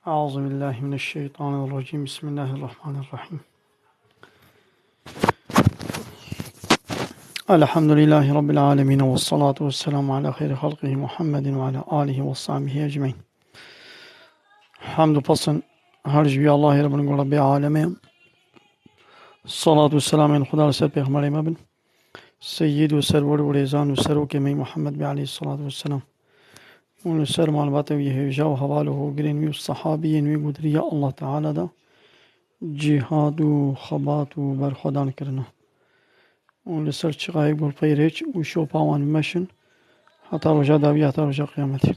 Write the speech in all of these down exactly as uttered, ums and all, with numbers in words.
أعوذ بالله من الشيطان الرجيم. بسم الله الرحمن الرحيم. الحمد لله رب العالمين، والصلاة والسلام على خير خلقه محمد وعلى آله وصحبه أجمعين. Hamd û pesn her ji wî Allahê Rabbul Rabê Alemê. Salat û selamên Xuda li ser Pêxemberê me bin. Seyyid û serwer û rêzan û serokê me Muhammed bê aleyhissalatu vesselam. Û li ser malbata wî hêja û heval û hogirên wî û sehabiyên wî ku di riya Allah Teala de cihad û xebat û berxwedan kirine. Û li ser çixayê gulpey rêç û şopa wan bimeşin heta roja dawî, heta roja qiyametê.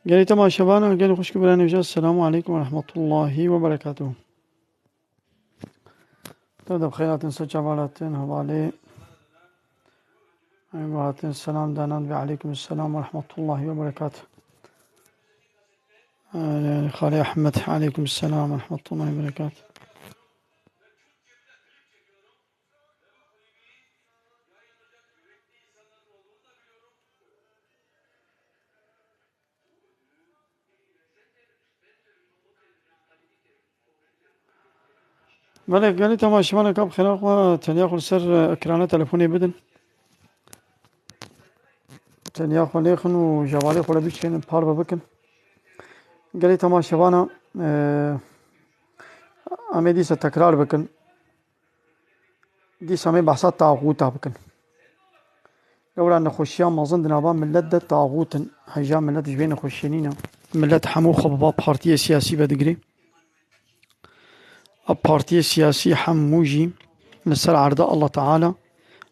Gelî temaşevana, gelî xwişk û birayên hêja, Selamu aleykum ve rahmetullahi ve berekatuhu. Tev de bi xêr hatin, ser çava hatin, hevalê. Em hatin, selam danan ve aleykum selam ve rahmetullahi ve berekatuh. Ee, Xalê Ahmed, aleykum selam ve rahmetullahi ve berekatuh. Belê, gelî temaşevaneka bi xêra xwe tenya xwe li ser, e, ekrana telefonê bidin. Tenya xwe lêxin û jevalê xwe li bîr çênin, parve bikin. Gelî temaşevana, e, em ê dîsa tekrar bikin. Dîsa em ê behsa taxûta bikin. Lewra nexweşiya mezin di nava millet de taxût in. Heja millet ji vê nexweşiyê nîne. Millet hemû xwe bi va partiyê siyasî vedigirê. Ev partiyê siyasî hemû jî li ser erda Allah Teala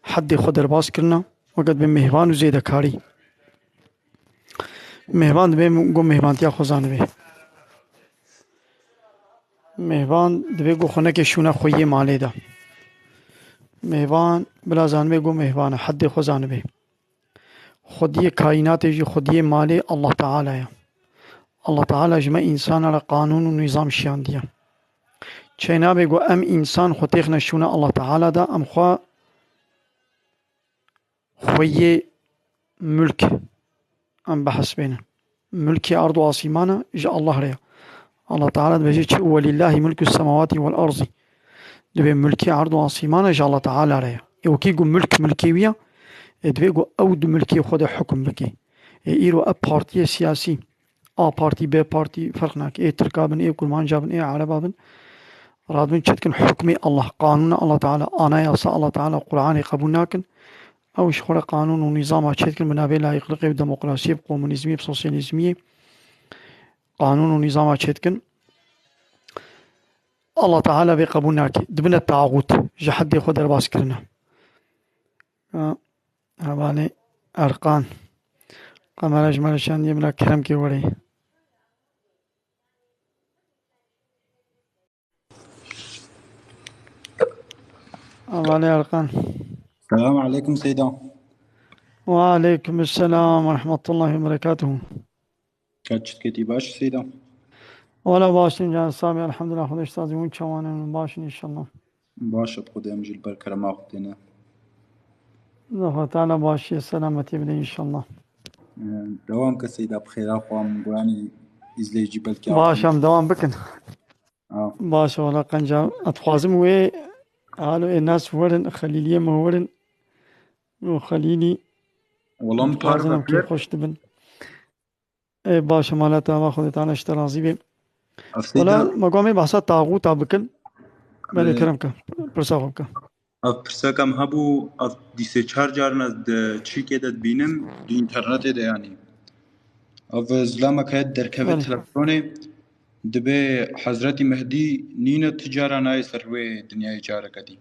heddê xwe derbas kirine, weke dibe mêvan û zêdekarî. Mêvan dibe ku mêvantiya xwe zanibe. Mêvan divê ku xwe neke şûna xweyê malê de. Mêvan bila zanibe ku mêvan e, heddê xwe zanibe. Xwediyê kaînatê jî, xwediyê malê Allah Teala ye. Allah Teala ji me însana re qanûn û nîzam şiyandiye. Çênabe ku em însan xwe têxine şûna Allah Teala de, em xwe xweyê mulk em bihesibênin. Mulkê erd û asîmana ji Allah re ye. Allah Teala dibêje çi? "Welillahî mulku semawatî wel erzî." Dibê mulkê erd û asîmana ji Allah Teala re ye. Ê wekî ku mulk mulkê wî ye, ê dibê ku ew di mulkê xwe de hukm bike. Ê îro ev partiyê siyasî, A partî, B partî ferq nake. Ê Tirka bin, ê Kurmanca bin, ê Ereba bin. Radibin çêdikin hukmê Allah, qanûna Allah Teala, anayasa Allah Teala, Qur'anê qebûl nakin. Ew ji xwe re qanûn û nîzama çêdikin bi navê layîqliqê, bi demokrasiyê, bi komunîzmiyê, bi sosyalîzmiyê. Qanûn û nîzama çêdikin. Allah Teala vê qebûl nake. Dibine taxût. Ji heddê xwe derbas kirine. Ha, hevalê Erkan. Kamera ji me re şandiye, bila kerem ke werê. Hevalê Erkan. Selam aleykum Seyda. Ve aleykum selam ve rahmetullahi ve berekatuhu. Ka çi diketî, baş Seyda? Wala baş in can Samî, elhamdulillah, Xwedê ji sazî hûn çawan in, baş in înşallah. Baş e, Xwedê em jî li ber kerema Xwedê ne. Allah Teala başiyê selametî bide înşallah. Ee, Dewam ke Seyda, bi xêra xwe em goyanî izleyicî belkî Baş em dewam bikin. Ha. Baş e, wala qenca ez dixwazim wê alo ê nas werin, Xelîliyê me werin. Û Xelîlî Wala em dixwazin parve em kêf xweş dibin. Ê, baş e, mala te ava, Xwedê Teala ji te razî be. Ev Wala Seyda, me got em ê behsa taxûta bikin. Belê, Ee, kerem ke. Pirsa xwe bike. Ev pirseka me hebû, ev dîsê çar carin ez di çîkê de dibînim, di înternetê de yanî. Ev zilamek heye derkeve Belê. Telefonê. Dibê Hezretî Mehdî nîne tu cara nayê ser wê dinyayê careke dî.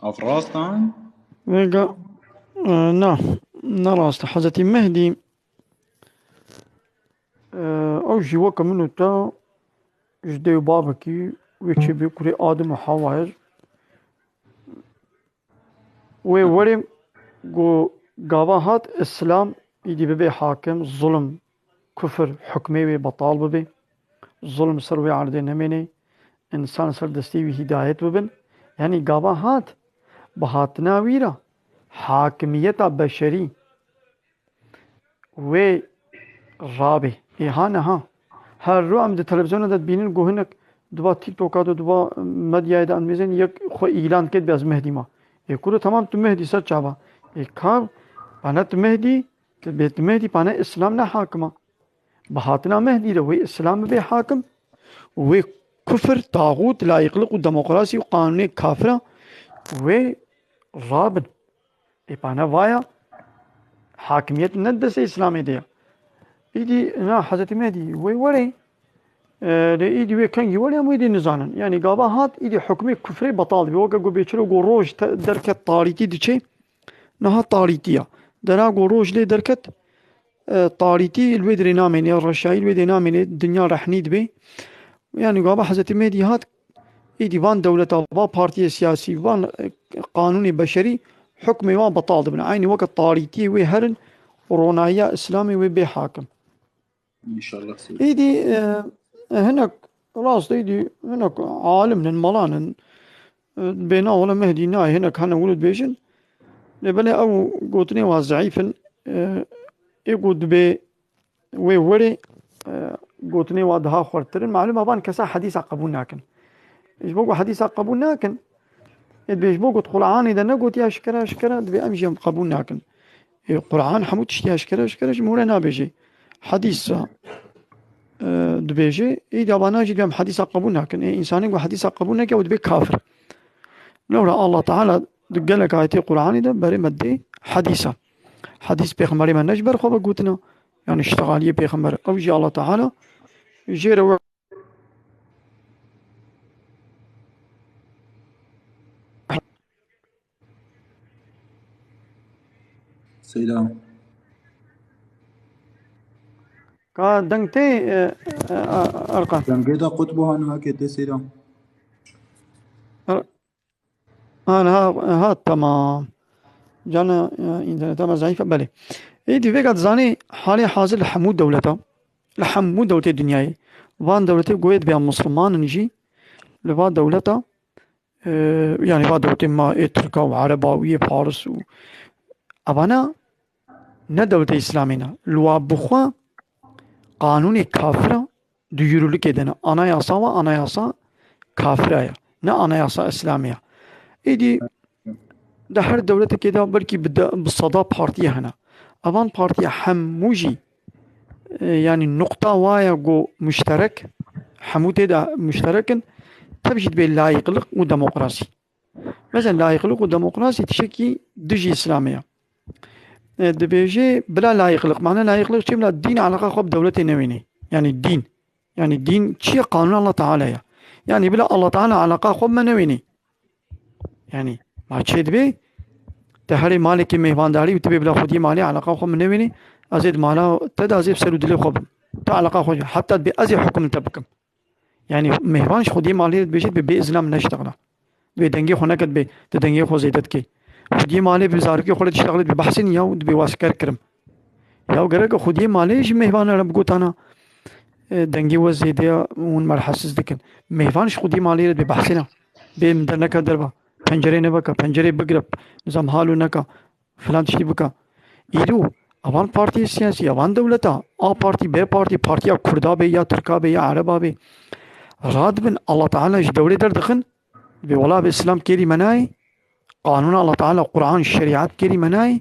Ev rast e? Vêga, e, na, ne rast e. Hezretî Mehdî, e, ew jî weke min û te ji dê û bavekî wê çêbê kurê Adim û Hewayê. Wê werê ku gava hat Îslam îdî bibe hakim, zulm, kufir, hukmê wê betal bibe. Zulm ser wê erdê nemêne. Însan ser destê wî hîdayet bibin. Yanî gava hat, bi hatina wî re hakimiyeta beşerî wê rabê. Ê ha niha. Her ro em di televîzyona de dibînin ku hinek di va TikToka de, di va medyayê de em dibêjin yek xwe îlan ket bê ez Mehdî ma. Ê kuro, temam, tu Mehdî ser çava. Ê ka, pane tu Mehdî, tu bê tu Mehdî, pane Îslam ne hakim a. Bi hatina Mehdî re wê Îslam bibe hakim, wê kufir, taxût, layîqliq û demokrasî û qanûnê kafira wê rabin. Ê pane vaya hakimiyet ne destê Îslamê de ye. Îdî na Hezretî Mehdî wê were, e, lê îdî wê kengî were em wê dî nizanin. Yanî gava hat îdî hukmê kufrê betal dibe. Weke ku bê çiro ku roj te-, derket tarîtî diçe, niha tarîtî ya. Dera ku roj lê derket, e, tarîtî li wê dirê namêne, reşayî li wê dê namêne, dinya rehnî dibe. Yanî gava Hezretî Mehdî hat, îdî van dewleta, va partiyê siyasî, van, e, qanûnê beşerî hukmê wan betal dibin. Eynî weke tarîtiyê wê herin, ronayiya Îslamê wê bê hakim. Înşallah. Îdî, e, hinek, rast e, îdî hinek alim in, melan in, e, bêna wele Mehdî nayê, hinek hene wilo dibêjin. Lê belê ew gotinê wan zeîf in, e, ê ku dibê wê werê, e, gotinê wan daha xwertir in. Malûm e van kesa hedîsa qebûl nakin. Ji bo ku hedîsa qebûl nakin, ê dibê ji bo ku di Qur'anê de negotiye eşkere eşkere, dibê em jî em qebûl nakin. Ê, Qur'an hemû tiştî eşkere eşkere ji min re nabêje. Hedîsa, e, dibêje, ê, diyabana jî dibê em hedîsa qebûl nakin. Ê, însanê ku hedîsa qebûl neke, ew dibê kafir. Lewra Allah Teala di gelek ayetê Qur'anê de berê me dê hedîsa. Hedîs pêxemberê me ne ji ber xwe ve gotina, yanî şixaliyê pêxember. Ew jî Allah Teala jê re we Selam. Ka deng tê, e, e, a-, Erkan. Dengê de qut bû, hanu hakê tê, Selam. Er-, ha, ha, ha, tamam. Cana, e, înterneta me zayîf e, belê. Ê, dî vêga dizanî halê hazir li hemû dewleta, li hemû dewletê dinyayê, van dewletê goyê dibe ya Musulman in jî, li va dewleta, e, yanî va dewletê ma ê Tirka û Ereba û yê Faris û evana ne dewletê Îslamê ne. Li wa bixwe qanûnê kafira di yürürlükê de ne. Anayasa wa anayasa kafira ye. Ne anayasa Îslamê ye. Êdî di her dewletekê de belkî bi de, bi seda partiye hene. Evan partiye hemû jî, e, yanî nuqta wa ye ku muşterek, hemû tê de muşterek in, tev jî dibê layîqliq û demokrasî. Mesela layîqliq û demokrasî tiştekî dijî Îslamê ye. E, dibêje bila layîqliq. Mane layîqliq çi? Bila dîn eleqa xwe bi dewletê newênê. Yanî dîn. Yanî dîn çi ye? Qanûna Allah Teala ye. Yanî bila Allah Teala eleqa xwe bi me newênê. Yanî ma çê dibê? Te herê malekê mêvandarî û tu bê bila xwediyê malê eleqa xwe min newênê. Ez ê di mala te de ez ê bi ser û dilê xwe bim. Tu eleqa xwe, heta dibê ez ê hukum li te bikim. Yanî mêvan ji xwediyê malê re dibêje dibê bê izina min neştexila. Dibê dengê xwe neke dibê, tu dengê xwe zêde dikê. Xwediyê malê bi zarokê xwe re diştexile dibê behsê niya û dibê wa siker kirim. Ya gerek xwediyê malê ji mêvana re bigotana, e, dengê we zêde ye, hûn me rehetsiz dikin. Mêvan ji xwediyê malê re dibê behsê ne. Bê min derneke derva. Pencerê nebeke, pencerê bigire, nizam halo neke. Filan tiştî bike. Îro, evan partiyê siyasî, evan dewleta, A partî, B partî, partiya Kurda bê, ya Tirka bê, ya Ereba bê, radibin, Allah Teala ji dewlê derdixin, dibê wela bi Îslam kêrî me nayê, qanûna Allah Teala, Quran, şerîet kêrî me nayê,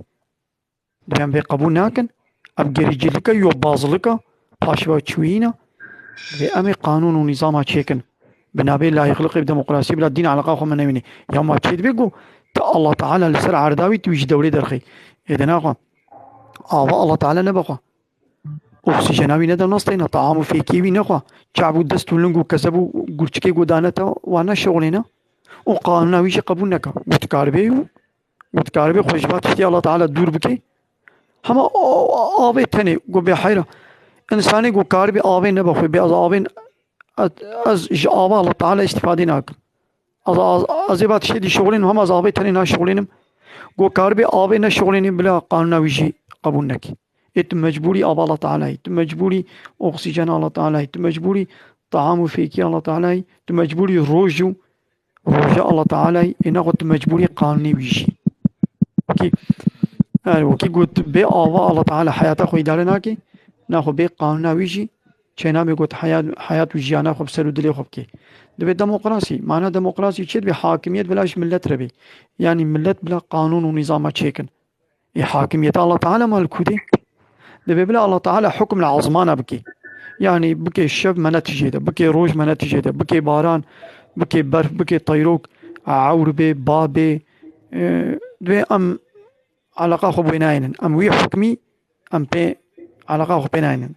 dibê em vê qebûl nakin, ev gerîcîlike, yobazlike, paşveçûyîne, dibê em ê qanûn û nîzama çêkin. Bi navê layîqliqê, bi demokrasiyê, bila dîn eleqa xwe me newînê. Ya ma çê dibê ku tu Allah Teala li ser erdawî tu wî ji dewlê derxî. Ê de naxwe. Ava Allah Teala nebe xwe. Oksîjena wî neda nasteyna, taam û fêkiyê wî nexwa, çav û dest û ling û kezeb û gurçikê ku daneta wan neşixulêne û qanûna wî jî qebûl neka. Got karibê û got karibê xwe ji va tiştê Allah Teala dûr bike. Hema a-, a-, avê tenê ku bê heyra. Însanê ku karibê avê nebe xwe bê ez avê n-, ez, ez ji ava Allah Teala îstîfadê nakim. Ez, ez, ez ê va tiştê dî şixulînim, hema ez avê tenê naşixulînim. Ku karibê avê neşixulînî bila qanûna wî jî qebûl nekî. Ê tu mecbûrî ava Allah Teala yî, tu mecbûrî oksîjena Allah Teala yî, tu mecbûrî taam û fêkî Allah Teala yî, tu mecbûrî roj û roja Allah Teala yî, ê naxwe tu mecbûrî qanûnê wî jî. Wekî, yani wekî got bê ava Allah Teala heyata xwe îdare nake, naxwe bê qanûna wî jî çênabe got heyat, heyat û jiyana xwe bi ser û dilê xwe bike. Divê demokrasî, mana demokrasî çi? Divê hakimiyet bila ji millet re bê. Yani millet bila qanûn û nîzama çêkin. Ê hakimiyeta Allah Teala ma li ku dê? Divê bila Allah Teala hukm li azmana bike. Yani bike şev me ne tijê de, bike roj me ne tijê de, bike baran, bike berf, bike teyrok, ewr bê, ba bê. E, divê em eleqa xwe bi wê nayênin. Em wî hukmî, em pê eleqa xwe pê nayênin.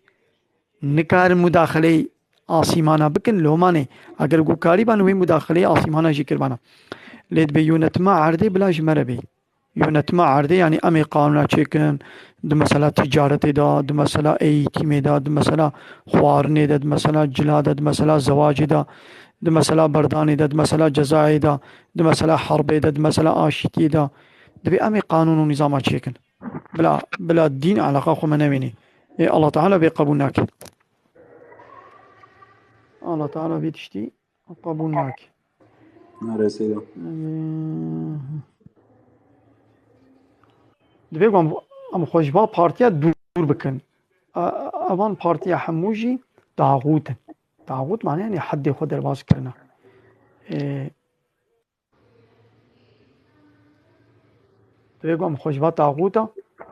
Nikarin mudaxileyê asîmana bikin, lomanê. Eger ku karîban wê mudaxileyê asîmana jî kiribana. Lê divê yönetima erdê bila ji me re bê. Yönetima erdê, yani em ê qanûna çêkin, di mesela ticaretê de, di mesela eğitimê de, di mesela xwarinê de, di mesela cila de, di mesela zewacê de, di mesela berdanê de, di mesela cezayê de, di mesela herbê de, di mesela aşîtiyê de. Divê em ê qanûn û nîzama çêkin. Bila, bila dîn eleqa xwe me newênê. Ê Allah Teala vê qebûl nake. Allah Teala vê tiştî qebûl nake. Nerê seyda. Ee, divê ku em, em xwe ji va partiya dûr bikin. A, a, evan partiya hemû jî taxût in. Taxût mane yani heddê xwe derbas kirine. Ee, Divê ku em xwe ji va taxûta,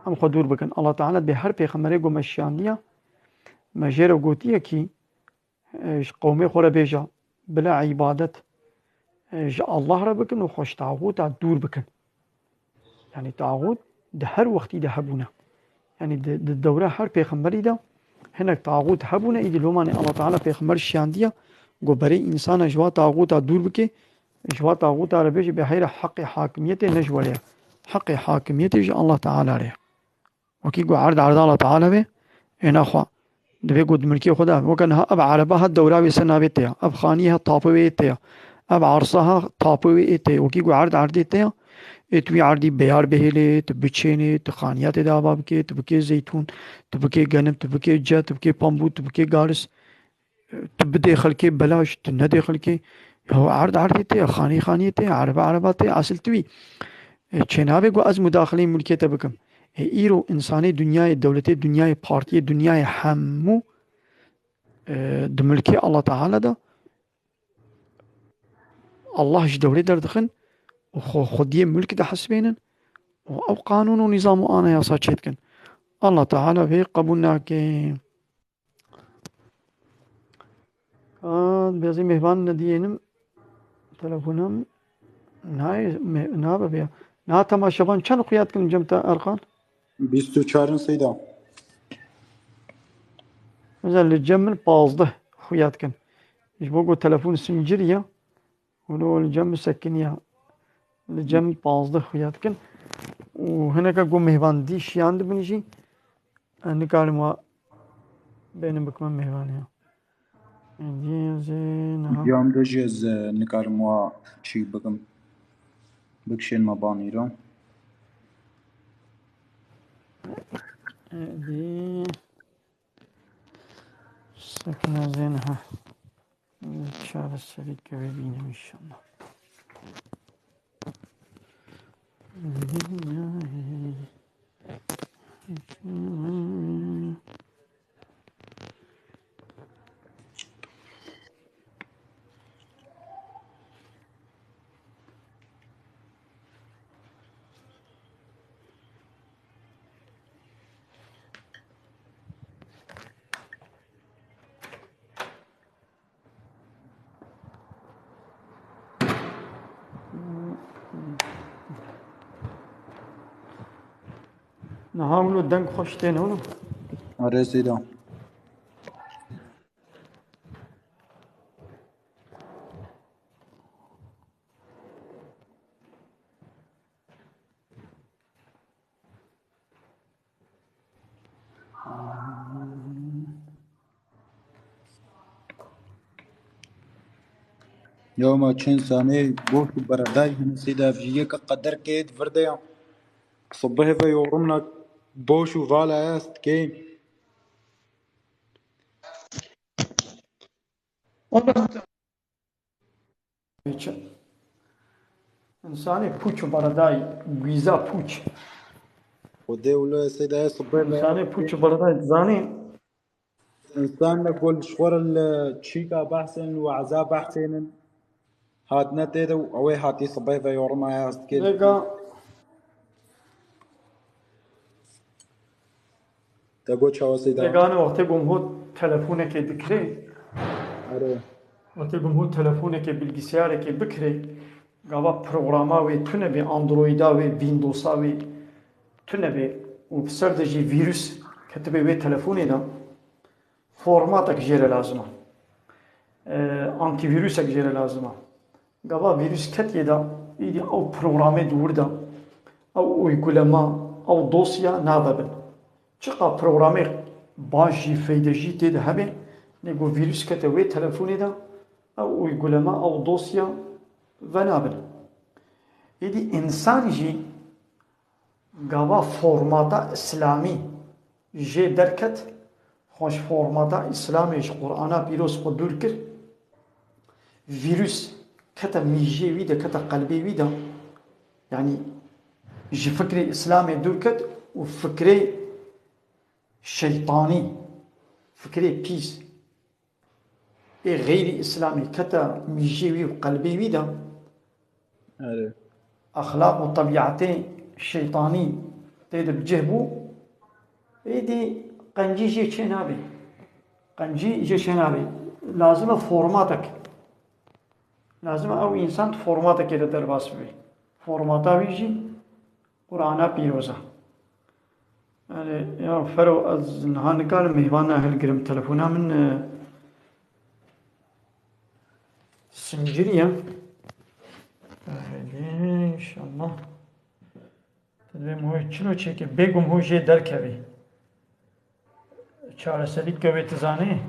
em xwe dûr bikin. Allah Teala dibê her pêxemberê ku me şiyandiye, me jê re gotiye kî, e, ji qewmê xwe re bêje, bila îbadet, e, ji Allah re bikin û xwe ji taxûta dûr bikin. Yani taxût di her wextî de hebûne. Yani di, di dewra her pêxemberî de hinek taxût hebûne, îdî lomanê Allah Teala pêxember şiyandiye, ku berê însana ji va taxûta dûr bike, ji va taxûta re bêje, bê heyra heqê hakimiyetê ne ji we re ye. Heqê hakimiyetê ji Allah Teala re ye. Wekî ku erd erda Allah Teala be, ê naxwe. Divê ku di milkê xwe de, weke niha ev ereba ha dewra wê ser navê te ya. Ev xaniyê ha tapo wê te ya. Ev arsa ha tapo wê ê te ya. Wekî ku erd erdê te ya. Ê tu wî erdî beyar bihêlê, tu biçênê, tu xaniya tê de ava bikê, tu bikê zeytûn, tu bikê genim, tu bikê ce, tu bikê pambû, tu bikê garis. Tu bidê xelkê belaş, tu nedê xelkê. Ya erd erdê te, xanî xaniyê te, ereba ereba te, esil tu wî. E, çênabe ku ez mudaxileyê mulkê te bikim. E, îro insanê dinyayê, dewletê dinyayê, partiyê dinyayê hemû, e, di milkê Allah Teala de Allah ji dewrê derdixin û xwe xwediyê mulk dihesibênin û ew qanûn û nîzam û anayasa çêdikin. Allah Teala vê qebûl nake. Ka bezî mêvan nediyênim, telefonum nayê, me-, nabe vêya. Niha temaşevan çend xuya dikin cem te Erkan? Bîst û çar in seyda. Mesela li cem min pazdeh xuya dikin. Ji bo ku telefon sincirî ya, Wilo li cem sekiniya. Li cem pazdeh xuya dikin. Û hineka ku mêvan dî şiyan dibin jî, ez nikarim wa bênim bikime mêvaniya. Êdî ez ê niha. Ya em de jî ez, e, nikarim wa çî bikim. Bikişên me banî re. Êdî. Sekine zên ha. Çareserî keve bînim inşallah. Niha wilo deng xweş têne wilo. Erê Seyda. Ya ma çend sane boş û beredayî hene seyda, ev jî yek qeder kê di vir de ya. Sibehê ve yorumna boş û vala est kê. Ondan Însanê pûç û beredayî, gwîza pûç. Xwedê wilo seyda ya sibehê ve Însanê pûç û beredayî zanî. Însan li gul ji xwe re li çîka behsên, li we'za behsênin. Hatine tê de û ew ê hatî sibê ve yoruma ya ez dikê. Vêga Te got çawa seyda? Vêgane wextê gom hot telefonekê dikirê. Are. Wextê gom hot telefonekê, bilgisayareke bikirê. Gava programa wê tune bê, Android'a wê, Windows'a wê tune bê û bi ser de jî vîrus ketibê wê telefonê de. Formatek jê re lazim e. E, antîvîrusek jê re lazim e. Gava vîrus ketiye de, îdî ew programê di wir de, ew uygulema, ew dosya navebin. Çiqa programê baş jî, feyde jî tê de hebe, lê ku vîrus kete wê telefonê de, ew uygulema, ew dosya venabin. Îdî însan jî Gava formata îslamî jê derket, xwe ji formata îslamê, ji Qur'ana pîroz xwe dûr kir. Vîrus kete mîjê wî de, kete qelbê wî de. Yanî ji fikrê îslamê dûr ket û fikrê şeytanî, fikrê pîs, ê xeyrî îslamî kete mîjê wî û qelbê wî de, Erê. Exlaq û tebîetê şeytanî tê de bi cih bû, êdî qencî jê çê nabê. Qencî jê çê nabê. Lazim e formatek. Lazim e ew însan di formatekê de derbas bibe. Formata wî jî Qur'ana pîroz e. Erê, ya Fero, ez niha nikarim mêvana hilgirim. Telefona min, e, sincirî ye. Erê, înşallah. Divê min hû çilo çêke, bêgum hû jê derkevê. Çareserî kevê, tu zanî?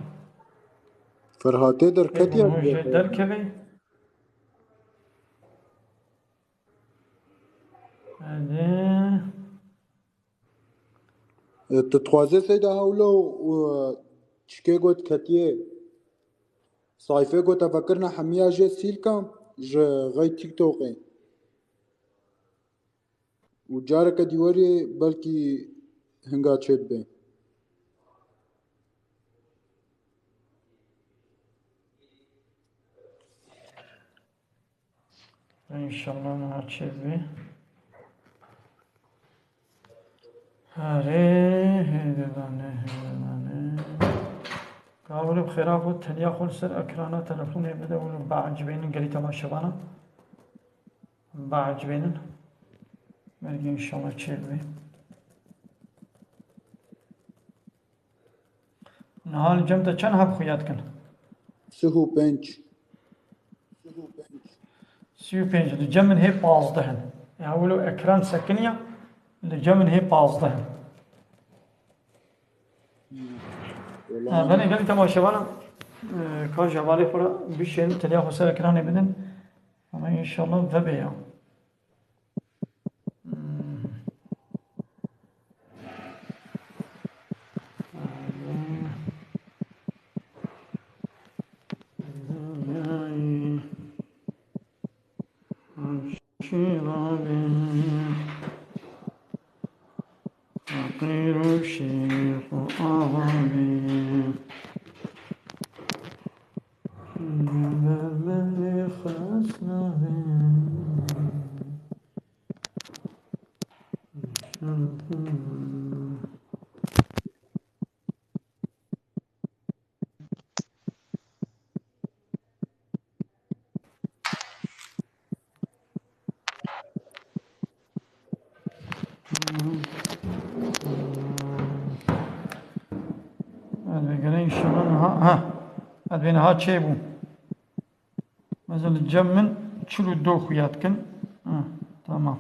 Ferhatê derketiye. Bêgum hû jê derkevê. Hadi. E, tu dixwazê Seyda Hewlo û, e, çikê got ketiye. Sayfê got te vekirina hemiya jê sîlka ji xey TikTokê. Û careke dî werî belkî hinga çêdibe. Înşallah niha çêdibe. Herê, hêdî dane, hêdî dane. Ka wilo bi xêra got, teliya xwe li ser ekrana telefonê bide, wilo biecibênin gelî temaşevana. Biecibênin. Belkî înşallah çêdibe. Niha li cem te çend heb xuya dikin? Sih û pênc. Sih û pênc. Li cem min hê pazdeh in. Ya wilo ekran sekiniya, li cem min hê pazdeh in. Ha, belê gelî temaşevana, e, ka ji hevalê xwe re bişên, teliya xwe ser ekranê bidin. Ama înşallah vebe ya. Şîrabê, feqîr û şêx û avabê. Berberê xilas nabê. Ez vê gelê înşallah niha, ha. Ez vê niha çêbû. Mesela cem min çil û du xuya dikin. Ha, tamam.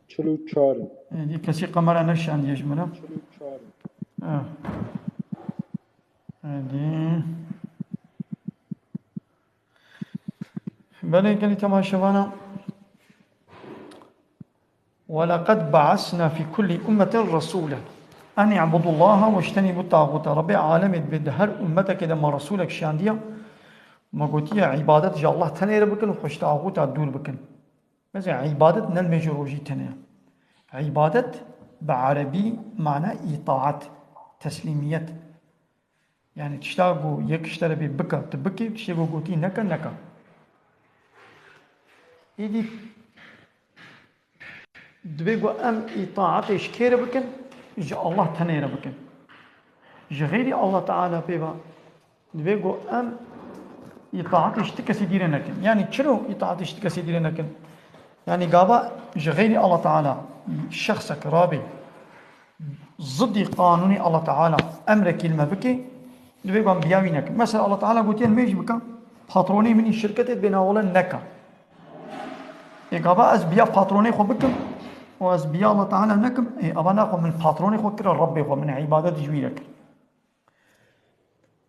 Çil û çar. Êdî kesî kamera neşandiye ji min re. Çil û çar. Ha. Êdî. Belê gelî temaşevana. ولقد بعثنا في كل أمة رسولا أن اعبدوا الله واجتنبوا الطاغوت. Rabbê alemê dibê di her ummetekê de me resûlek şandiye, me gotiye îbadet ji Allah tenê re bikin û xwe ji taxûta dûr bikin. Mesela îbadet ne li mêjî rojî tene ye. Îbadet bi erebî mana îtaat, teslîmiyet. Yani tişta ku yek ji te re bê bike, tu bikî, tiştê ku gotî neke, neke. Êdî divê ku em îtaetê ji kê re bikin? Ji Allah tenê re bikin. Ji xeyrî Allah Teala pê ve divê ku em îtaetê ji ti kesî dî re nekin. Yani çiro îtaetê ji ti kesî dî re nekin? Yani gava ji xeyrî Allah Teala şexsek rabê zidî qanûnê Allah Teala emrekî li me bike, divê ku em biya wî nekin. Mesela Allah Teala gotiye, "Mêj bike, patronê min î şirketê dibê navale neke." Ê gava ez biya patronê xwe bikim û ez biya Allah Teala nekim, ê ava naxwe min patronê xwe kira Rebbê xwe, min îbadet ji wî re kir.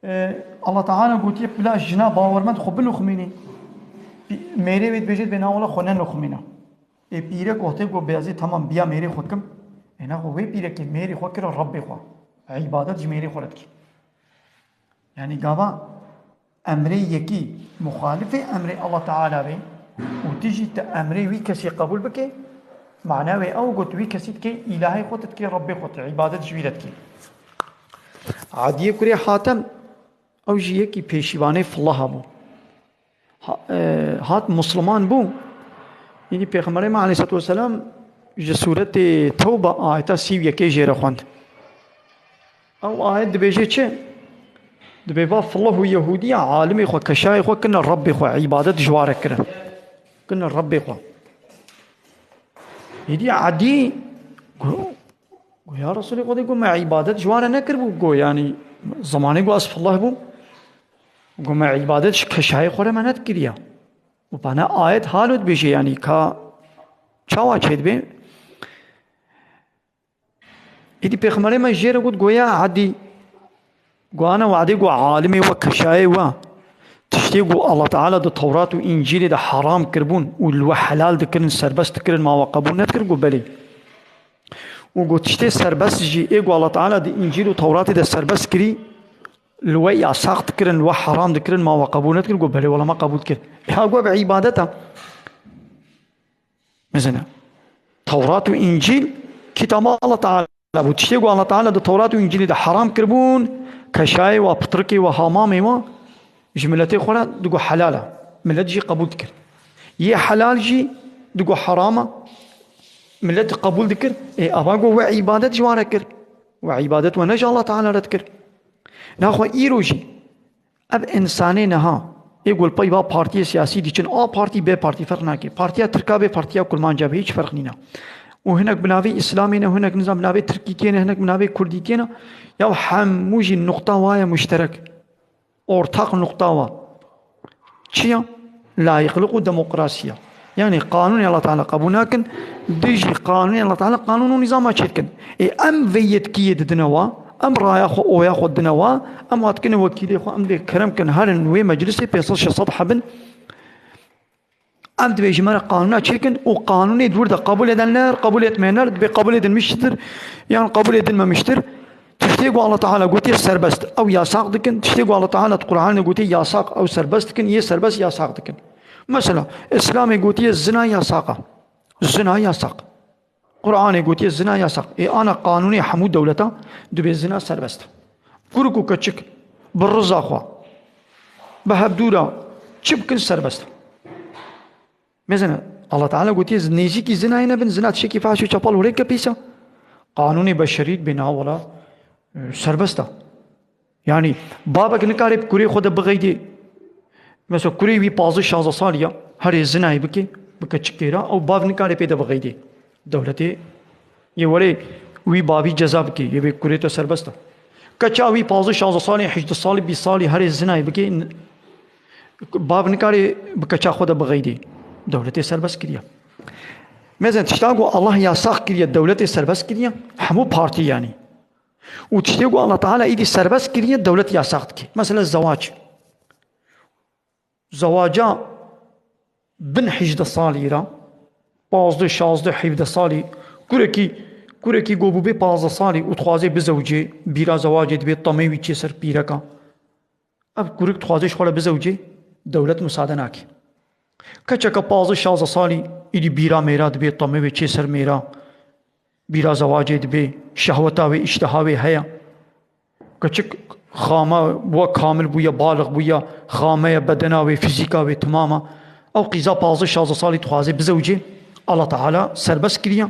Ee, Allah Teala gotiye, bila jina bawermend xwe binuxmînî. Pî-, mêrê wê dibêje dibê navale xwe nenuxmîne. Ê pîrek wextê ku bêzî, tamam, biya mêrê xwe kim. Ê naxwe wê pîrekê mêrê xwe kira Rebbê xwe. Îbadet ji mêrê xwe re dikî. Yani gava emrê yekî muxalifê emrê Allah Teala be û tu jî tu emrê wî kesî qebûl bike, mana wê ew got wî kesî dikê îlahê xwe, tu dikê Rebbê xwe, tu îbadet ji wî re dikî. Adiyê kurê Hatem, ew jî yekî pêşîvanê Fillaha bû. Ha-, e, hat Musliman bû. Yînî Pêxemberê me aleyhissalatu vesselam ji sûretê Tewbe ayeta sî û yekê jê re xwend. Ew ayet dibêje çi? Dibê va Fillah û Yehûdiya alimê xwe, keşayê xwe kirine Rebbê xwe, îbadet ji wan re kirin. Kirine Rebbê xwe. Êdî Edî got, got, "Ya Resulê Xwedê, got, me îbadet ji wan re nekiribû." Got, "Yanî zemanê ku ez Fillah bûm, got, me îbadet ji keşayê xwe re me nedikiriya." Û bana ayet halo dibêje, yanî ka çawa çêdibe? Êdî Pêxemberê me jê re got, goya Edî, got, "Ana Edî, got, alimê we, keşayê we, tiştê got Allah Teala di Tewrat û Încîlê de heram kiribûn û li we helal dikirin, serbest dikirin, ma we qebûl nedikir?" Got, "Belê." Û got, "Tiştê serbest jî ê got Allah Teala di Încîl û Tewratê de serbest kirî, li we yasaq dikirin, li we heram dikirin, ma we qebûl nedikir?" Got, "Belê, wela me qebûl dikir." Ê ha got, bi îbadeta. Mesela, Tewrat û Încîl kitaba Allah Teala bû. Tiştê ku Allah Teala di Tewrat û Încîlê de heram kiribûn, keşayê wa, pitrikê wa, hamamê wa ji miletê xwe re digo helal e. Milet jî qebûl dikir. Yê helal jî digo heram e. Milet qebûl dikir. Ê, ava go we îbadet ji wan re kir. We îbadet we ne ji Allah Teala re dikir. Naxwe îro jî Ev însanê niha, ê ku li pey va partiyê siyasî diçin, A partî, B partî ferq nake. Partiya Tirka be, partiya Kurmanca be, hiç ferq nîne. Û hinek bi navê Îslamê ne, hinek nizam bi navê Tirkîtiyê ne, hinek bi navê Kurdîtiyê ne. Ya hemû jî nuqta wa ye muşterek. Ortak nuqta wa. Çi ya? Layıklık û demokrasiya. Yani qanûnê Allah Teala qebûl nakin, dijî qanûnê Allah Teala qanûn û nîzama çêdikin. Ê em vê yetkiyê didine wa, em raya xwe, oya xwe didine wa, em hatikine wekîlê xwe, em dê kerem kin, herin wê meclisê pênc sed şeş sed hebin. Em dibê ji me re qanûna çêkin û qanûnê di wir de qebûl êdenler, qebûl êtmeyenler, dibê qebûl êdinmiştir, yan qebûl êdinmemiştir. Tiştê ku Allah Teala gotiye serbest, ew yasaq dikin. Tiştê ku Allah Teala di Qur'anê gotiye yasaq, ew serbest dikin, yê serbest yasaq dikin. Mesela, Îslamê gotiye zina yasaq e. Zina yasaq. Qur'anê gotiye zina yasaq. Ê ana qanûnê hemû dewleta dibê zina serbest. Kurik û keçik bi riza xwe, bi hevdûra çi bikin serbest. Mesela, Allah Teala gotiye, "Nêzîkî zinayê nebin, zina tiştekî fahş û çepal û rêke pîs e." Qanûnê beşerî bê niha wela, e, serbest e. Yani, babek nikare bi kurê xwe de bixeydê. Mesela, kurê wî pazdeh şazdeh salî ya, herê zinayê bike, bike çi kêra, ew bav nikare pê de bixeydê. Dewletê yê were wî bavî ceza bike, yê vê kurê te serbest e. Keça wî pazdeh şazdeh salî, hejdeh salî, bîst salî herê zinayê bike, n-, bav nikare bi keça xwe de bixeydê. Dewletê serbest kiriye. Mezen tişta ku Allah yasax kiriye, dewletê serbest kiriye, hemû partî yani. Û tiştê ku Allah Teala îdî serbest kiriye, dewlet yasax dike. Mesela zewac. Zewaca bin hejdeh salî ra, pazdeh, şazdeh, hevdeh salî, kurekî, kurekî go bûbê pazdeh salî û dixwazê bizewicê, bîra zewacê dibê, temê wî çê ser pîreka. Ev kurik dixwaze ji xwe re bizewicê, dewlet musade nake. Keçeke pazdeh, şazdeh salî, îdî bîra mêra dibê, temê wê çê ser mêra, bîra zewacê dibê, şehweta wê, îştiha wê heye. Keçik xame bûye, kamil bûye, balix bûye, xame ye, bedena wê, fîzîka wê temam e. Ew qîza pazdeh, şazdeh salî dixwaze bizewicê, Allah Teala serbest kiriye.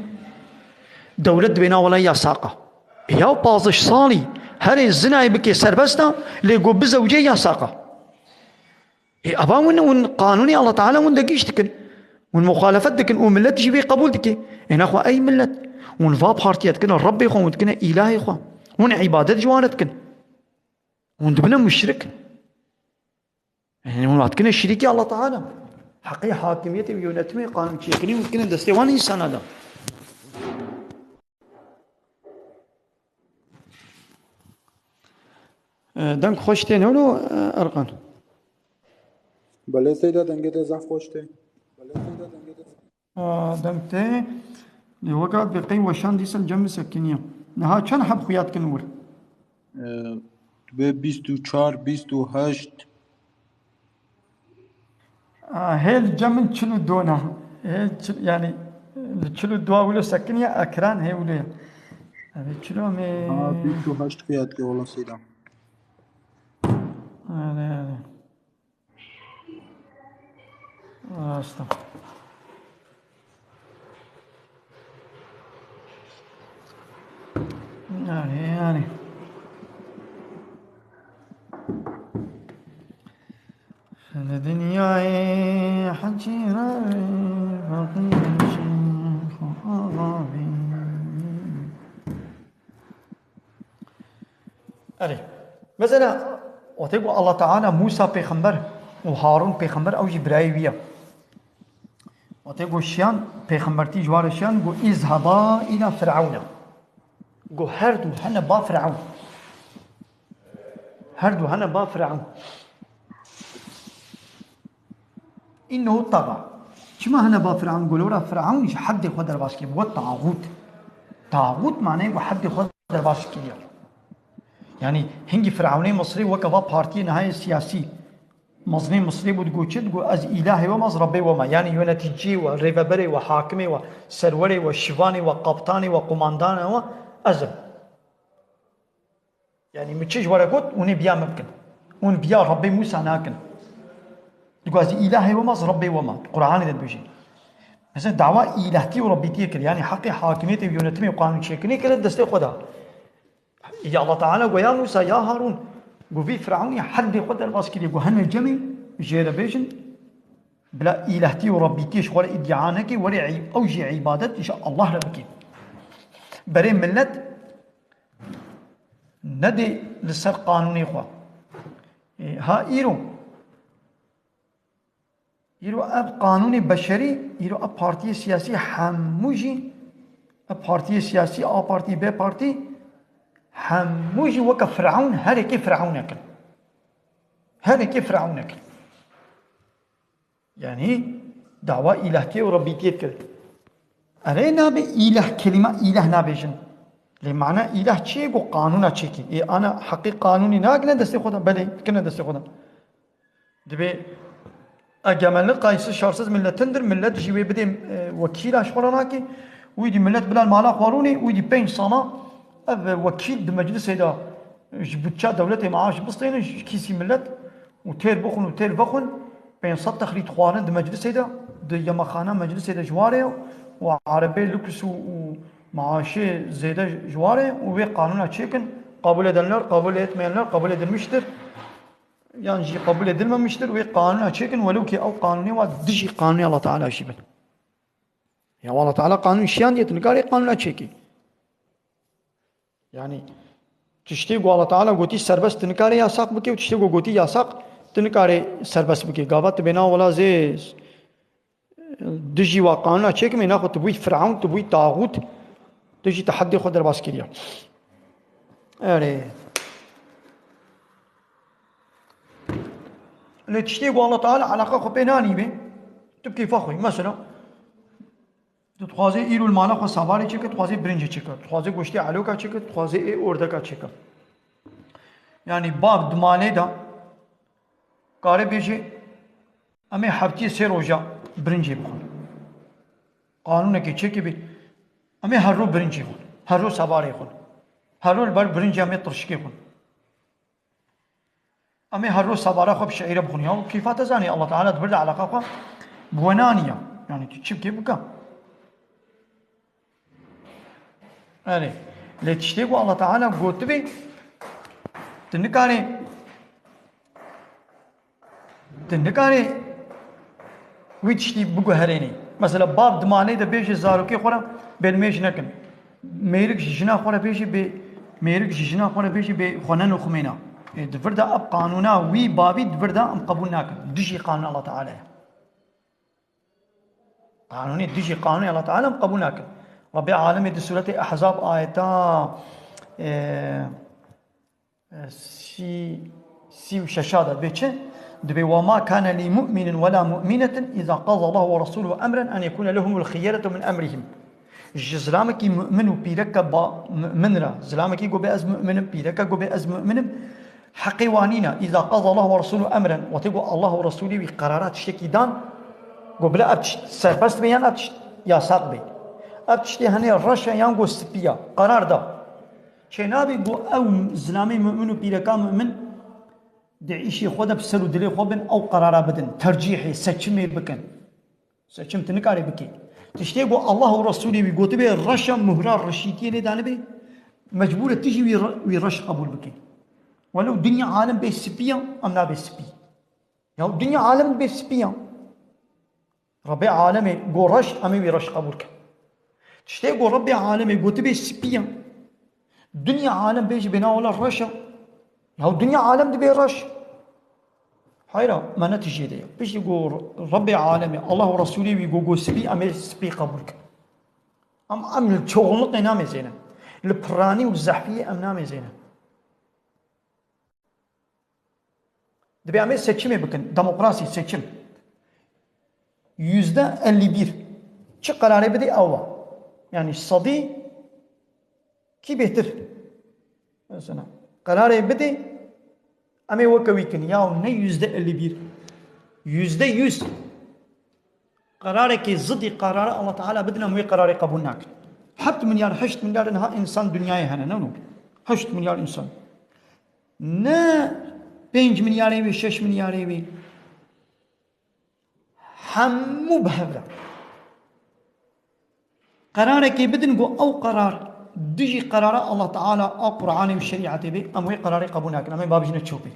Dewlet dibê na wela yasaqa. Ya pazdeh salî herê zinayê bike serbest e, lê go bizewicê yasaqa. Ê, eva win, win qanûnê Allah Teala win de giş dikin. Win muxalefet dikin û millet jî vê qebûl dike. Ê, nexwe ey millet. Win va partiye dikine Rebbê xwe, win dikine îlahê xwe. Win îbadet ji wan re dikin. Win dibine muşrik. Ê, win va dikine şirîkî Allah Teala. Heqê hakimiyetê û yönetimê, qanûnçêkirinê win dikine destê wan însana de. E, deng xweş tê, ne wilo, e, Erkan? Belê Seyda, dengê te zaf xweş tê. A, deng tê. Lê weka bi qey weşan dîsa li cem min sekiniye. Niha çend heb xuya dikin wir? E, Dibe bîst û çar, bîst û heşt. A, hê li cem min çil û du ne. Hê çil, yanî, li çil û du wilo sekiniye, ekran hê wilo ye. Ev çilo me. Ha, bîst û heşt xuya dike wela Seyda. Erê, erê. Rast e. Erê, erê. Li dinyayê heqîrê feqîrê şêx û axa bî. Erê. Mesela, wextê ku Allah Teala Musa pêxember û Harûn pêxember, ew jî birayê wî ye. Wextê ku şiyan, pêxembertî ji wan re şiyan, got, "Îzheba îla Firawne." Got, "Her du hene ba Firawun." Her du hene ba Firawun. Înnehu taxa. Çima hene ba Firawun? Got, lewra Firawun ji heddê xwe derbas kir. Bû taxût. Taxût maneyê ku heddê xwe derbas kiriye. Yanî hingî Firawunê Misrî weke va partiyê nihayê siyasî. Mezinê Misrî bû, digot çi? Digot, "Ez îlahê we me, ez Rebbê we me." Yanî yöneticiyê we, rêveberê we, hakimê we, serwerê we, şivanê we, qaptanê we, qumandana we ez im. Yanî min çi ji we re got, hûn ê biya min bikin. Hûn biya Rebbê Mûsa nakin. Digot, "Ez îlahê we me, ez Rebbê we me." Qur'anê de dibêje. Mesela dawa îlahtî û rebbîtiyê kir. Yanî heqê hakimiyetê û yönetimê û qanûnçêkirinê kire destê xwe de. Ya Allah Teala got, "Ya Mûsa, ya Harûn." Got, "Vî Firawunî heddê xwe derbas kiriye." Got, "Hene cemê jê re bêjin, bila îlahtî û rebbîtiyê ji xwe re îdia neke, were î-, ew jî îbadet ji Allah re bike. Berê millet nedê li ser qanûnê xwe." E, ha îro, îro ev qanûnê beşerî, îro ev partiyê siyasî hemû jî, ev partiyê siyasî, A partî, B partî, hemû jî weke Firawun, her yekê Firawunek in. Her yekê Firawunek in. Yanî dawa îlahtiyê û rebbîtiyê dikir. Erê nabe îlah, kelîma îlah nabêjin. Lê mana îlah çi ye? Ku qanûna çêkî. Ê ana heqî qanûnî nagine destê xwe de? Belê, dikine destê xwe de. Dibê egemenlik qaysiz şarsiz milletindir, millet jî wê bidê, e, wekîla ji xwe re nake. Wî dî millet bila mala xwe rûnê, wî dî pênc sala ev wekîl di meclisê de ji budça dewletê maaş bistêne, ji kîsî millet û têr bixwin û têr vexwin, pênc sed texrît xwarin di meclisê de, di yemexana meclisê de ji warê ye û erebê lûks û, û maaşê zêde ji warê ye û wê qanûna çêkin, kabul edenler, kabul etmeyenler kabul edilmiştir. Yan jî qebûl edilmemiştir, wê qanûna çêkin, welew kê ew qanûnê wa dijî qanûnê Allah Teala jî bin. Ya Allah Teala qanûn şiyandiye, tu nikarê qanûna çêkî. Yanî tiştê ku Allah Teala gotî serbest, tu nikarê yasak bikê, û tiştê ku gotî yasak, tu nikarê serbest bikê. Gava tu bêna wela zê Dijî wa qanûna çêkimê, naxwe tu bûyî Firavun, tu bûyî taxût, tu jî teheddê xwe derbas kiriye. Erê. Lê tiştê ku Allah Teala eleqa xwe pê nanî be, Tu bi kêfa xwe yî. Mesela, tu dixwazê îro li mala xwe sabarê çêke, dixwazê birincê çêke, dixwazê goştê eloka çêke, dixwazê ê ordeka çêke. Yanî bab di malê de kare bêjê, em ê heftiyê sê roja birincê bixwin. Qanûnekê çêkê bê, em ê her roj birincê xwin, her roj sabarê xwin, her roj li ber birincê em ê tirşikê xwin. Em ê her roj sabara xwe bi şeîre bixwin. Ya kêfa te zanî, Allah Teala di vir de eleqa xwe bi we naniya. Yanî tu çi bikê bike. Erê. Lê tiştê ku Allah Teala gotibê, tu nikarê, tu nikarê wî tiştî biguherênî. Mesela, bab di malê de bêje zarokê xwe re bêlmêj nekin. Mêrik ji jina xwe re bêje bê, mêrik ji jina xwe re bêje bê xwe nenoximêna. Ê, di vir de ev qanûna wî babî di vir de em qebûl nakin. Dijî qanûna Allah Teala ye. Qanûnê dijî qanûnê Allah Teala em qebûl nakin. Rabbê Alemê di Sûretê Ehzab ayeta, e, e, sî, sî û şeşa de dibê çi? Dibê, "Ve ma kane li mu'minin ve la mu'minetin iza qada Allahu ve Resuluhu emren en yekune lehumul xiyeratu min emrihim." Ji zilamekî mu'min û pîreke ba, mu'min re, zilamekî go bê ez mu'min im, pîreke go bê ez mu'min im, Heqê wan nîne, îza qada Allah ve Resûlû emren, wextê ku Allah û Resûlê wî qerara tiştekî dan, ku bila ev tişt serbest be yan ev tişt yasax be. Ev tiştê henê reş e yan ku spî ya, qerar da. Çênabê ku ew zilamê mu'min û pîreka mu'min di îşê xwe de bi ser û dilê xwe bin, ew qerara bidin, tercîhê, seçimê bikin. Seçim tu nikarê bikî. Tiştê ku Allah û Resûlê wî gotibê reş e, muhra reşîtiyê lê danibê, mecbûr e tu jî wî re-, wî reş qebûl bikî. Welew dinya alem bê spî ya, em nabê spî. Ya dinya alem bê spî ya. Rebê alemê got reş, em ê wî reş qebûl kin. Tiştê ku Rebê alemê gotibê spî ya, dinya alem bê jî bê na wela reş e. Ya dinya alem dibê reş. Heyra, me ne tijê de ye. Piştî ku Rebê alemê, Allah û Resûlê wî got, got spî, em ê spî qebûl kin. Em, em li çoxunliqê namêzênin. Li piranî û zehfiyê em namêzênin. Dibê em ê seçimê bikin, demokrasî, seçim. Yüzde elli bir. Çi qerarê bidê ew e. Yanî sedî kî bêhtir? Mesela, qerarê bidê, em ê weke wî kin. Ya ne yüzde elli bir. Yüzde yüz. Qerarekî zidî qerara Allah Teala bidin, em wê qerarê qebûl nakin. Heft milyar, heşt milyar niha însan dinyayê hene, ne wilo? Heşt milyar însan. Ne pênc milyarê wê, şeş milyarê wê. Hemû bi hev re. Qerarekê bidin ku ew qerar dijî qerara Allah Teala a Qur'anê û şerîetê bê, em wê qerarê qebûl nakin, em ê babijine çopê.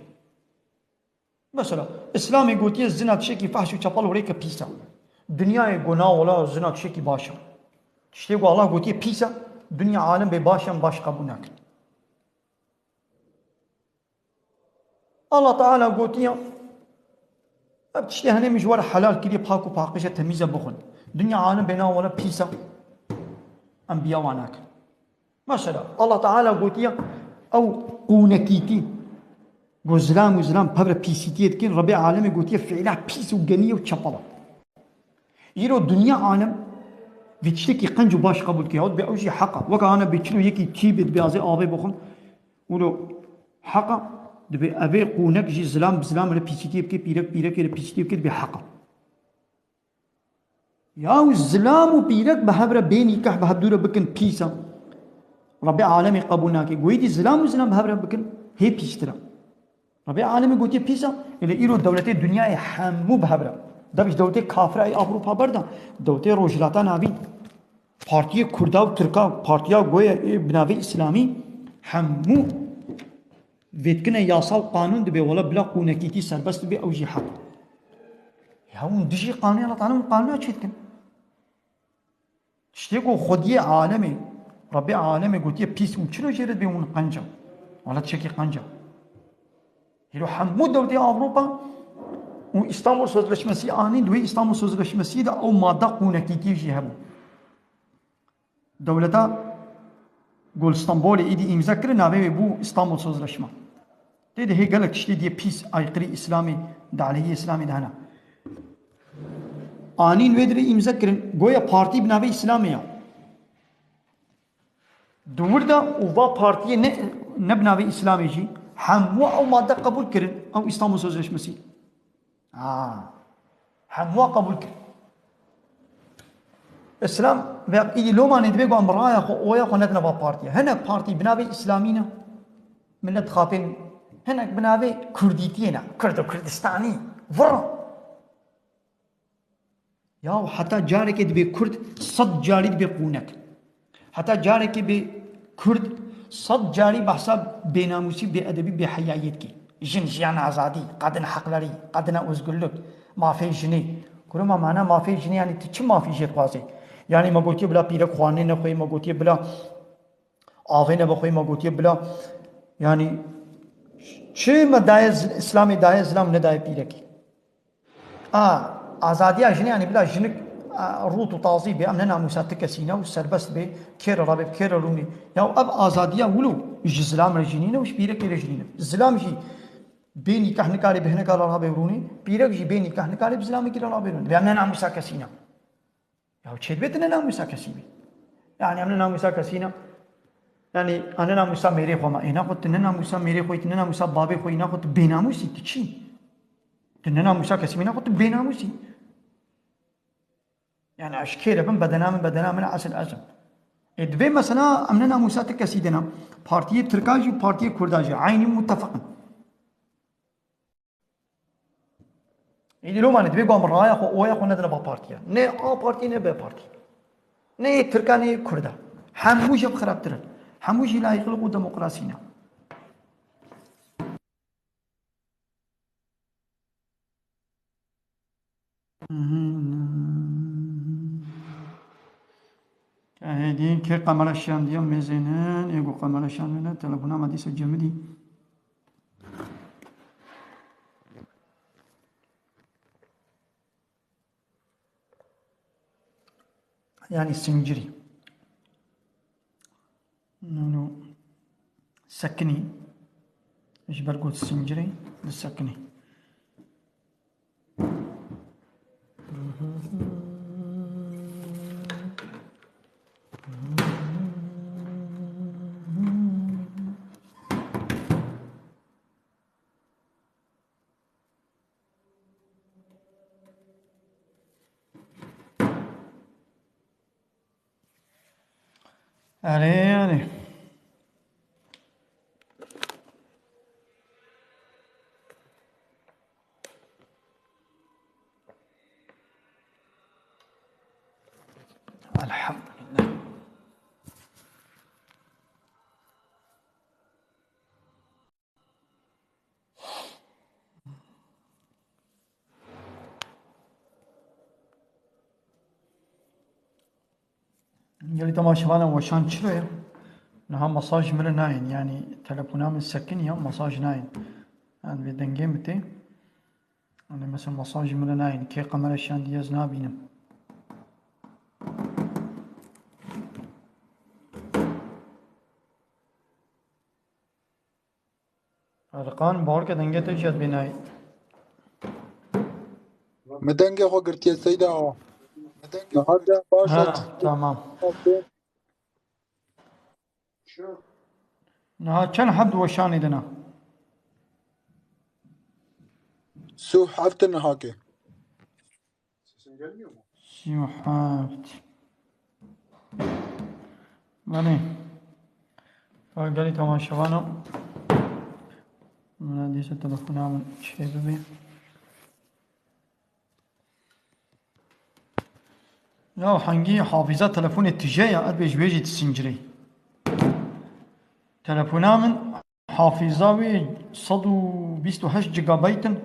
Mesela, Îslamê gotiye zina tiştekî fehş û çepel û rêke pîs e. Dinyayê got na wela zina tiştekî baş e. Tiştê ku Allah gotiye pîs e, dinya alem bê baş e, em baş qebûl nakin. Allah Teala gotiye, ev tiştê henê min ji we re helal kiriye, pak û paqij e, temîz e, bixwin. Dinya alem bê na wela pîs e, em biya wan nakin. Mesela, Allah Teala gotiye, ew qûnekîtî, ku zilam û zilam pevre pîsîtiyê dikin, Rebê alemê gotiye, fiîla pîs û genî ye û çepel e. Îro dinya alem vê tiştekî qenc û baş qebûl dike, yahut bê ew jî heq e. Weke ana bê çilo yekî tî bê, dibê azê avê bixwin. Wilo heq e, dibê evê qûnek jî zilam bi zilam re pîsîtiyê bike, pîrek pîrekê re pîsîtiyê bike, dibê heq e. Yaw zilam û pîrek bi hev re bê nîkeh bi hev dû re bikin pîs e. Rebê alemê qebûl nake. Goyî dî zilam û zilam bi hev re bikin hê pîstir e. Rebê alemê gotiye pîs e. Lê îro dewletê dinyayê hemû bi hev re. Dev ji dewletê kafira ê Ewropa berda. Dewletê Rojhilata Navîn. Partiyê Kurda û Tirka, partiya goye ê bi navê Îslamî hemû vê dikine yasa û qanûn dibê, wela bila qûnekîtî serbest dibe, ew jî heq. Ya hûn dijî qanûnê Allah Teala hûn qanûna çê dikin. Tiştê ku Xwediyê alemê, Rebbê alemê gotiye pîs, hûn çilo jê re dibê hûn qenc e. Wela tiştekî qenc e. Hîro hemû dewletê Ewropa û Îstanbul Sözleşmesi anîn, di wê Îstanbul Sözleşmesiyê de ew madde qûnekîtî jî hebû. Dewleta ku li Stenbolê êdî îmze kirin, navê wê bû Îstanbul Sözleşme. Tê de hê gelek tiştê diyê pîs, aykırı Îslamê, di aleyhî Îslamê de hene. Anîn wê dirê îmze kirin. Goya partî bi navê Îslamê ya. Di wir de û va partiyê ne, ne bi navê Îslamê jî hemû ew madde qebûl kirin. Ew Îstanbul Sözleşmesi. Ha. Hemû qebûl kirin. Îslam ve îdî lomanê divê ku em raya xwe, oya xwe nedine va partiye. Hinek partî bi navê Îslamî ne. Millet dixapên hinek bi navê Kurdîtiyê ne. Kurdo Kurdistanî. Vurun. Ya heta carekê dibê Kurd, sed carî dibê qûnek. Heta carekê bê Kurd, sed carî behsa bênamûsî, bêedebî, bêheyayiyê dikê. Jin, jiyan, azadî, kadın hakları, kadına özgürlük, mafê jinê. Kuruma mana mafê jinê, yanî tu çi mafî jê dixwazê? Yanî me gotiye bila pîrek xwarinê nexwê, me gotiye bila avê nebixwê, me gotiye bila, yanî çi me daye z-, Îslamê daye zilam nedaye pîrekê. A, azadiya jinê, yanî bila jinik, a, rût û tazî bê, em ne namûsa ti kesî ne û serbest bê, kê re rabê, kê re rûnê. Ya ev azadiya wilo ji zilam re jî nîne û ji pîrekê re jî nîne. Zilam jî bê nîkah nikarê bi hineka re rabê rûnê, pîrek jî bê nîkah nikarê bi zilamekî re rabê rûnê. Bê em ne namûsa kesî ne. Ya çêdibê tu ne namûsa kesî bî. Yanî em ne namûsa kesî ne. Yanî em ne namûsa mêrê xwe me. Ê naxwe tu ne namûsa mêrê xwe, tu ne namûsa babê xwe, naxwe tu bênamûsî, tu çî? Tu ne namûsa kesî bî, naxwe tu bênamûsî. Yanî ez kê re bim, bedena min, bedena min, esil ez im. Ê divê mesela em ne namûsa ti kesî de ne. Partiyê Tirka jî, partiyê Kurda jî. Eynî mutefeqin. Îdî lomanê divê ku em raya xwe, oya xwe nedine va partiya. Ne A partî, ne B partî. Ne yê Tirka, ne yê Kurda. Hemû jî xirabtir in. Hemû jî layîqlik û demokrasî ne. Hêdî kê qemera şiyandiya mêzênin, ê ku qemera şiyandine, telefona me dîsa cemidî. Yanî sincirî. Nano sekinî. Ji ber ku sincirî disekinî. Erê, erê. Elhamdülillah. Gelî temaşevana weşan çilo ye? Niha mesaj min re nayên, yanî telefona min sekin ya, mesaj nayên. Yanî vê dengê min tê. Yanî mesela mesaj min re nayên. Kê qemera şiyandiye ez nabînim. Erkan, bawer ke dengê te jî ez bê nayê. Min dengê xwe girtiye Seyda awa. Niha de baş e. Ha, tamam. Niha çend heb di weşanê de ne? Sih û heft niha ke. Sî û heft. Belê. Gelî temaşevana. Min dîsa telefona min çê bibê. Ya hengî hafîza telefonê tije ya, ez bê ji wê jî disincirê. Telefona min Hafîza wî sed û bîst û heşt gigabayt in.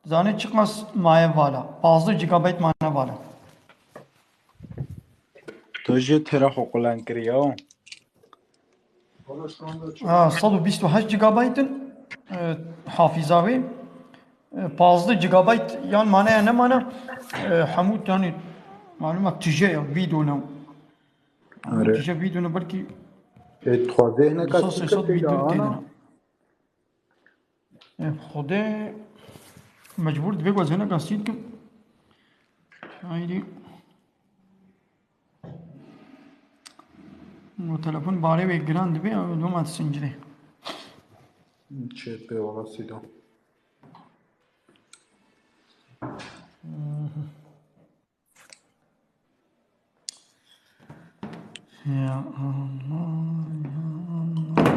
Zanî çiqas maye vala? Pazdeh gigabayt mane vala. Tu jî têra xwe qulan kiriye. Ha, sed û bîst û heşt gigabayt in, e, hafîza wî. E, pazdeh gigabayt yan mane ya ne mane, e, hemû, yanî, malûm e, tije ya, vîdeo ne. Erê. Tije vîdeo ne belkî Ê, dixwazê hineka du sed sî sed sî vîdeo ana. Têdine. Ê, Xwedê mecbûr dibe ku ez hineka sî dikim. Haydi. O telefon barê wê giran dibe, ew loma disincirê. Çê pê wala sîda. Ya Allah, ya Allah.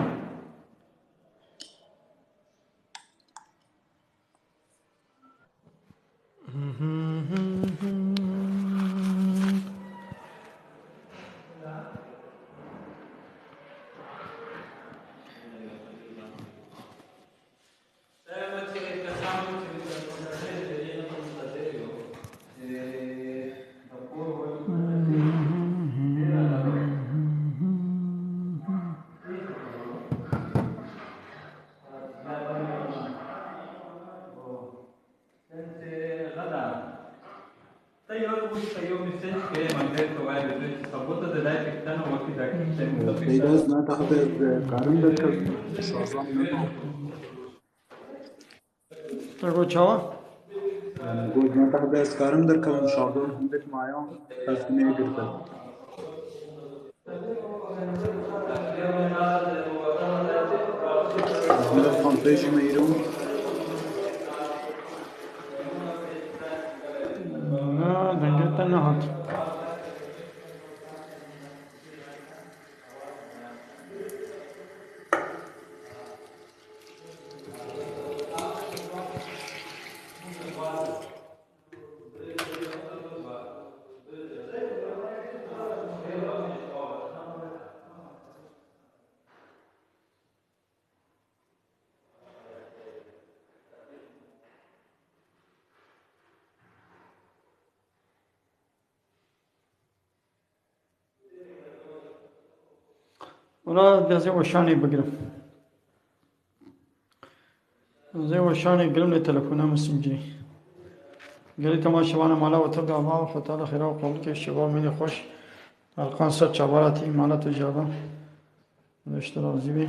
Peyda ez ne taxte ez karim derkevim şazan ne. Te got çawa? Yani, got ne taxte ez karim derkevim şazan hindek mayan ez negirte. Ahmet Xan pêşî me îro. Na, dengê te nehat. Wala dezê weşanê bigirim. Dezê weşanê girim lê telefona min sincî. Gelî temaşevana mala otir da va Xwe Teala xêra û qebûlkê şeva mêlê xweş. Elqan ser çavala tî mala tu jaba. Xwedê ji te razî bê.